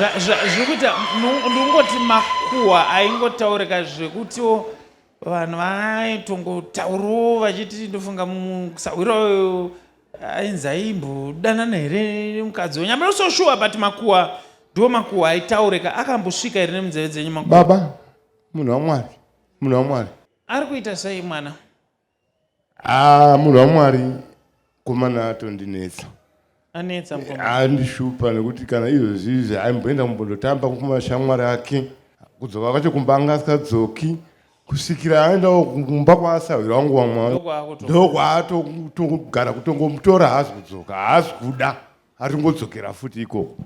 Zviri kuita ndingoti makuhwa aingotaurika zvekutiwo vanhu vaitongotaurawo vachiti ndofunga musahwira uyu ainzi aimbodanana here nemukadzi wenyu. I'm not so sure but makuhwa ndiwo makuhwa aitaurika. Akambosvika here nemunzeve dzenyu makuhwa? Baba, munhu waMwari, munhu waMwari. Ari kuita sei mwana? Ah, munhu waMwari komana atondinetsa. Anetsa mukoma. Andishupa nekuti kana izvozvi izvi aimboenda kumbondotamba kumashamwari ake. Kudzoka kwacho kumba anga asikadzoki kusvikira aendawo kumba kwaasahwira wangu wamwe. Ndokwaatogara kutongomutora haasi kudzoka, haasi kuda. Aringodzokera futi ikoko.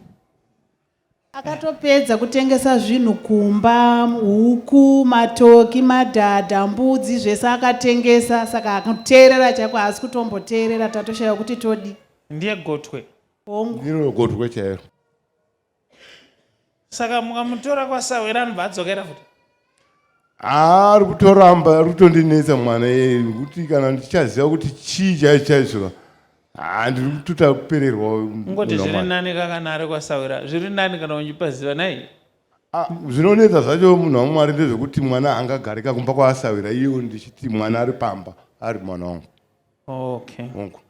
Akatopedza kutengesa zvinhu kumba, huku, matoki, madhadha, mbudzi zvese akatengesa saka kuteerera chaiko haasi kutomboteerera tatoshaiwa kuti todi. Ndiye gotwe. Hongu. Ndiro gotwe chairo. Saka mukamutora kwasahwira anobva adzokera futi. Ari kutoramba ari kutondinetsa mwana iyeye nekuti kana ndichaziva kuti chii chaicho chaizvo haa ndiri kutoita kupererwa. Ungoti zviri nani kakana ari kwasahwira zviri nani kana uchipaziva nai. Ah, zvinonetsa zvacho munhu wamwari ndezvekuti mwana angagarika kumba kwaasahwira iwo ndichiti mwana ari pamba ari mwana wangu. Okay. Wangu.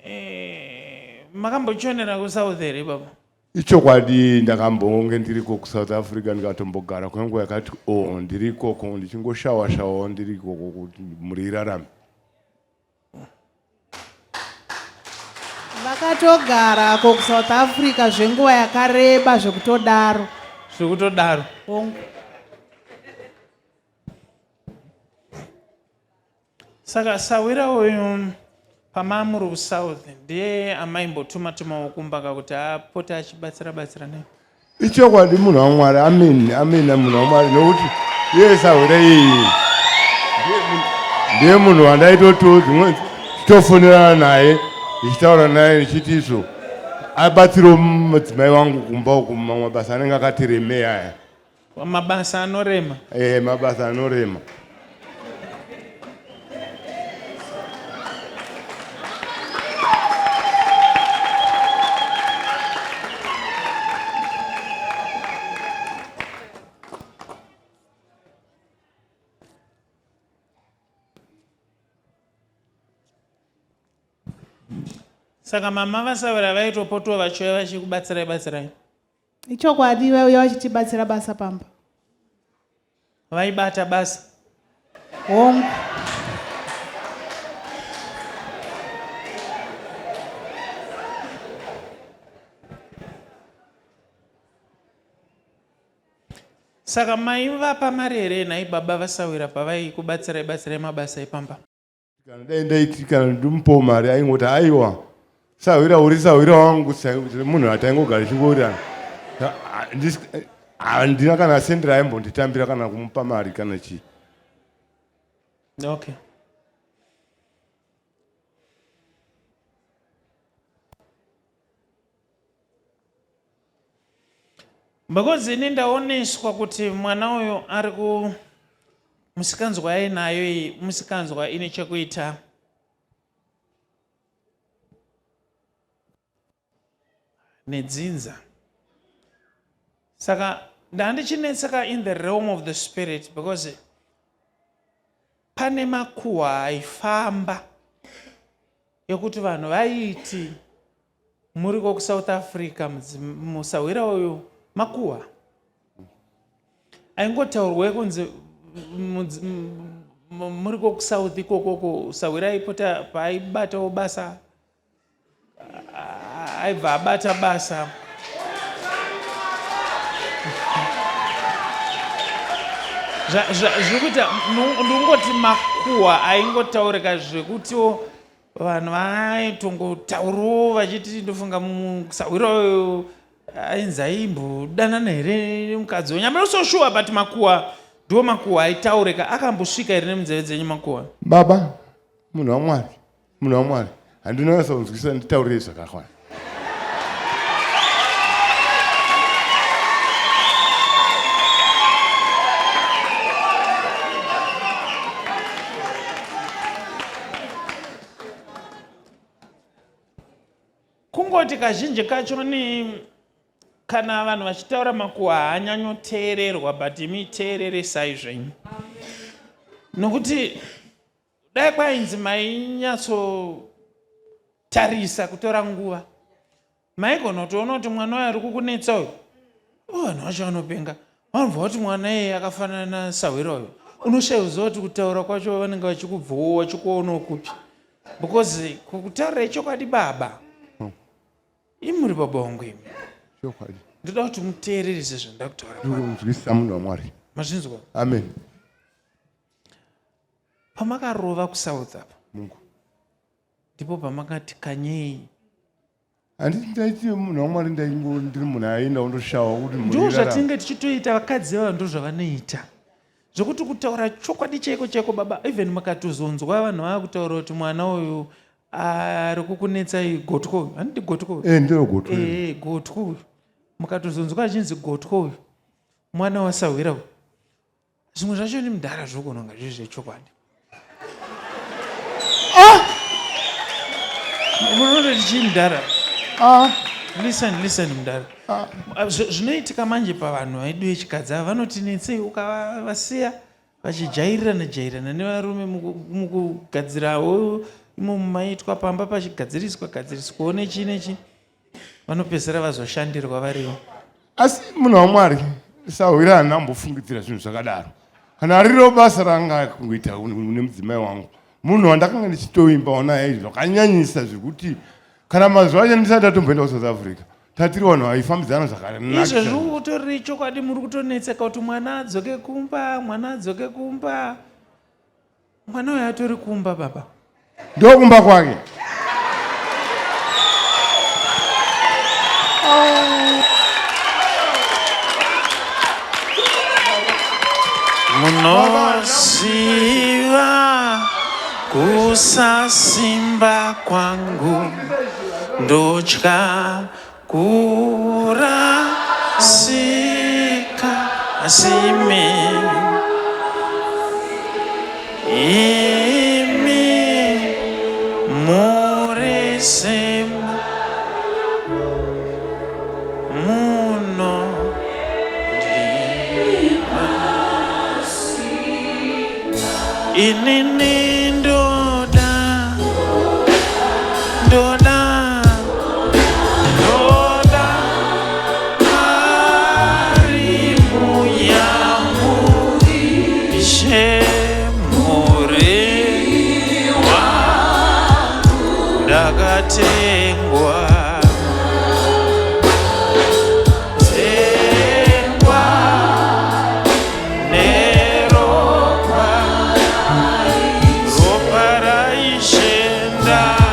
Eh, makambochonera kusouth here baba? Ichokwadi ndakambonge ndiriko kuSouth Africa ndikatombogara kwenguva yakati o oh, ndiri ikoko ndichingoshawa shawawo ndiri ikoko kuti mhuri irarame. Vakatogarako kuSouth Africa zvenguva yakareba zvekutodaro. Zvekutodaro. Hongu. Saka sahwira uyu pamamuri kusouth ndiye amaimbotuma tumawo kumba ka kuti apote achibatsira batsira nei? Ichokwadi munhu waMwari, amen, amen munhu waMwari nokuti iye sahwira iyeye ndiye munhu wandaitoto dzimwe tichitofonerana naye ndichitaura naye ndichiti izvo abatsirewo mudzimai wangu kumba uku mamwe mabasa anenge akati remei aya. Mabasa anorema. Eh, mabasa anorema. Saka mama vasavira vaitopotiwa vachiuya vachikubatsirai batsirai. Ichokwadi vaiuya vachitibatsira basa pamba. Vaibata basa. Hongu. Saka maivapa mari here nhai baba vasawira pavaikubatsirai batsirai mabasa epamba? Kana dai ndaiti kana ndimupawo mari aingoti aiwa sahwira uri sahwira wangu munhu ataingogara tichingowirirana. Handina kana sendi raaimbonditambira kana kumupa mari kana chii. Okay. Because ini ndaoneswa kuti mwana uyu ari ku musikanzwa ainayo iyi musikanzwa ine chekuita nedzinza saka ndandichinetseka in the realm of the spirit because pane makuhwa aifamba ekuti vanhu vaiti muriko kusouth africa musahwira uyu makuhwa aingotaurwa ekunzi muriko kusouth ikokoko sahwira aipota paaibatawo basa aibva abata basa zviri kuita ndingoti makuhwa aingotaurika zvekutiwo vanhu vaitongotaurawo vachiti ndofunga musahwira uyu ainzi aimbodanana here nemukadzi wenyu I'm not so sure but makuhwa ndiwo makuhwa aitaurika akambosvika here nemunzeve dzenyu makuhwa baba munhu wamwari munhu wamwari handinonyatsa kunzwisisa nditaurire zvakakwana Kungoti kazhinji kacho ni kana vanhu vachitaura makuhwa haanyanyoteererwa but imi teereresai zvenyu nokuti dai kwainzi mainyatsotarisa kutora nguva maigona kutoona kuti mwana uyo ari kukunetsa uyu vanhu vacho vanopenga vanobva vati mwana iyeye akafanana nasahwira uyo unoshaya kuziva kuti kutaura kwacho vanenge vachikubvowo vachikuonawo kupi because kukutaurirai chokwadi baba imi muri baba wangu imi chokwadi ndoda kuti muteererese zvandida kutaura nzwisisa munhu wamwari mazvinzwa amen pamakarova kusouth apa mungu ndipo pamakati kanyei handiti ndaiti munhu wamwari ndaingo ndiri munhu aienda kundoshawa kuti ndo zvatinenge tichitoita vakadzi vava ndo zvavanoita zvekuti kutaura chokwadi chaiko chaiko baba even makatozonzwa vanhu vava kutaura kuti mwana uyu ari kukunetsai gotwo uyu handiti gotwo eh, ndiro gotwo eh, gotwo uyu mukatozonzwa achinzi gotwo uyu mwana wasahwira uyu zvimwe zvacho ni mudhara zvogona kunga zviri zvechokwadi ah! munonoti chii mudhara ah! Listen, listen mudhara ah. Zvinoitika manje pavanhu vedu vechikadzi ava vanotinetsei ukavasiya vachijairirana jairirana nevarume mukugadzirawo imo maitwa pamba pachigadziriswa gadziriswawo nechii nechii vanopedzisira vazoshandirwa varivo asi munhu wamwari sahwira haana kumbofungidzira zvinhu zvakadaro kana riro basa ranga kungoita nemudzimai wangu munhu wandakanga ndichitoimba naye zvakanyanyisa zvekuti kana mazuva acho ndisati ndatomboenda kusouth africa tatiri vanhu vaifambidzana zvakanaka izvezvi utoriri chokwadi muri kutonetseka kuti mwana adzoke kumba mwana adzoke kumba Mwana uyu atori kumba baba. Ndokumba kwake. Munoziva kusasimba kwangu ndotya Kurasika asimi imi muri simba muno inini ndoda ndoda ndoda ari muyangu ishe muri wangu ndakatengwa tengwa neropa ropa raishe ndava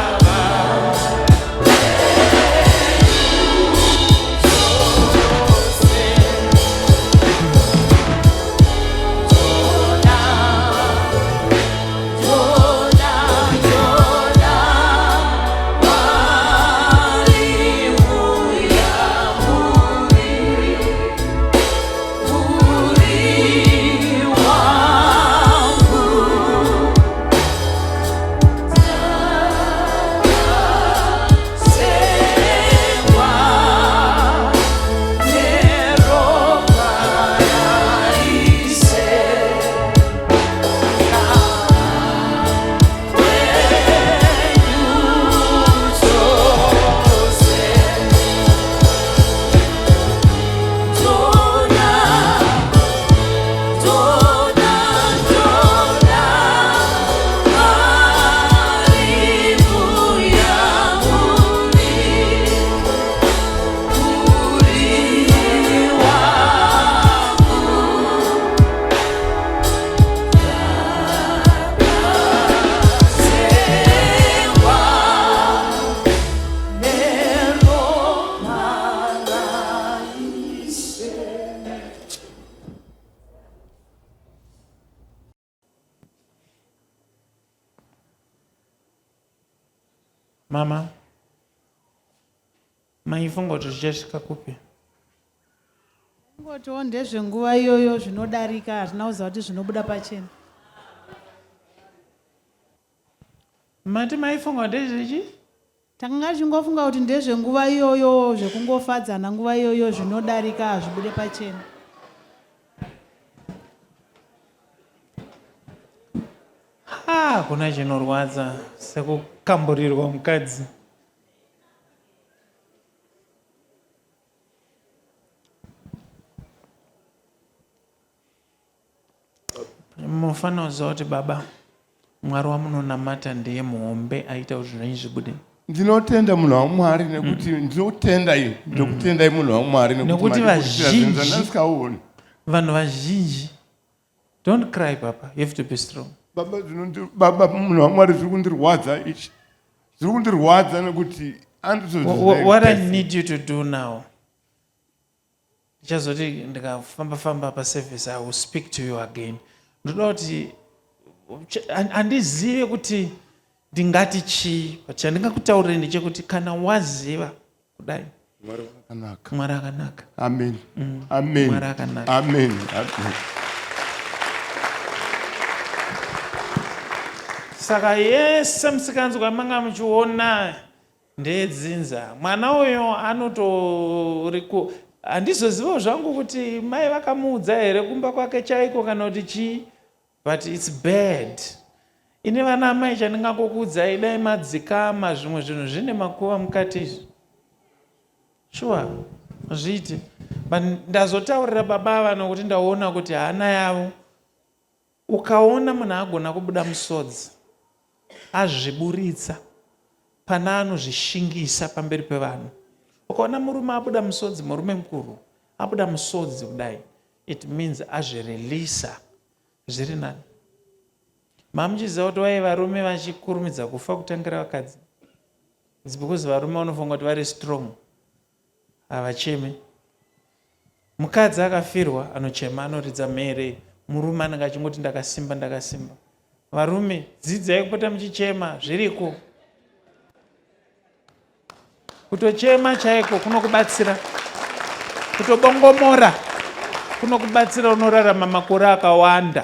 Mama, maifunga kuti zvichasvika kupi? Ngotiwo ndezvenguva iyoyo zvinodarika hazvina kuziva kuti zvinobuda pachena. Mati maifunga ndezvechi? Takanga tichingofunga kuti ndezvenguva iyoyo zvekungofadzana nguva iyoyo zvinodarika hazvibude pachena. Ha, kuna chinorwadza sekukamburirwa mukadzi. Munofanira kuziva kuti baba Mwari wamunonamata ndiye muhombe aita kuti zvinhu zvibude. Ndinotenda munhu waMwari nekuti mm. ndinotendai ndinokutendai munhu waMwari nekuti vazhinji zvandisikaoni vanhu vazhinji don't cry papa you have to be strong. Baba zvinondi baba munhu waMwari zviri kundirwadza ichi zviri kundirwadza nekuti What I need you to do now ndichazoti ndikafamba famba paservice i will speak to you again ndoda kuti handizive kuti ndingati chii but chandingakutaurire ndechekuti kana waziva kudai mwari akanaka amen mm. amen mwari akanaka amen amen saka yese musikanzwa manga muchiona Ndeyedzinza. Mwana uyo anotoriko handizozivawo zvangu kuti mai vakamuudza here kumba kwake chaiko kana kuti chii but its bad. Ini vana amai chandingangokuudzai dai madzikama zvimwe zvinhu zvine makuva mukati izvi. Sure zviite but ndazotaurira baba ava nokuti ndaona kuti hana yavo Ukaona munhu agona kubuda musodzi azviburitsa pane anozvishingisa pamberi pevanhu. Ukaona murume abuda musodzi, murume mukuru abuda musodzi kudai, it means azvireleasa zviri nani. Mamuchiziva kuti wai varume vachikurumidza kufa kutangira vakadzi? It's because varume vanofunga kuti vari strong. Havacheme. Mukadzi akafirwa anochema anoridza mhere, murume anenge achingoti ndakasimba ndakasimba. Varume dzidzai kupota muchichema zviriko. Kutochema chaiko kunokubatsira. Kutobongomora kunokubatsira unorarama makore akawanda.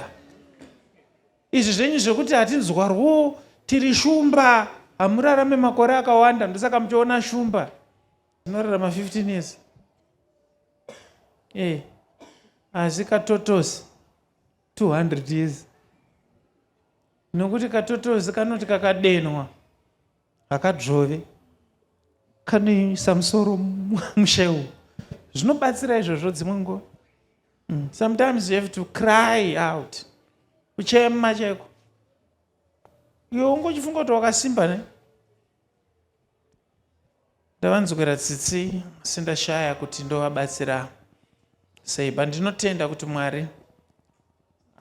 Izvi zvenyu zvekuti hatinzwarwo tiri shumba hamurarame makore akawanda ndosaka muchiona shumba Tinorarama 15 years. Eh. Asi katotosi 200 years. Nokuti katotosi kanoti kakadenwa hakadzvove kanoisa musoro musheu. Zvinobatsira izvozvo dzimwe nguva. Mm. Sometimes you have to cry out. Kuchema chaiko. Iwe ungochifunga kuti wakasimba ne? Ndavanzwira tsitsi asi ndashaya kuti ndovabatsira sei but ndinotenda kuti Mwari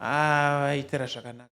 avaitira zvakanaka.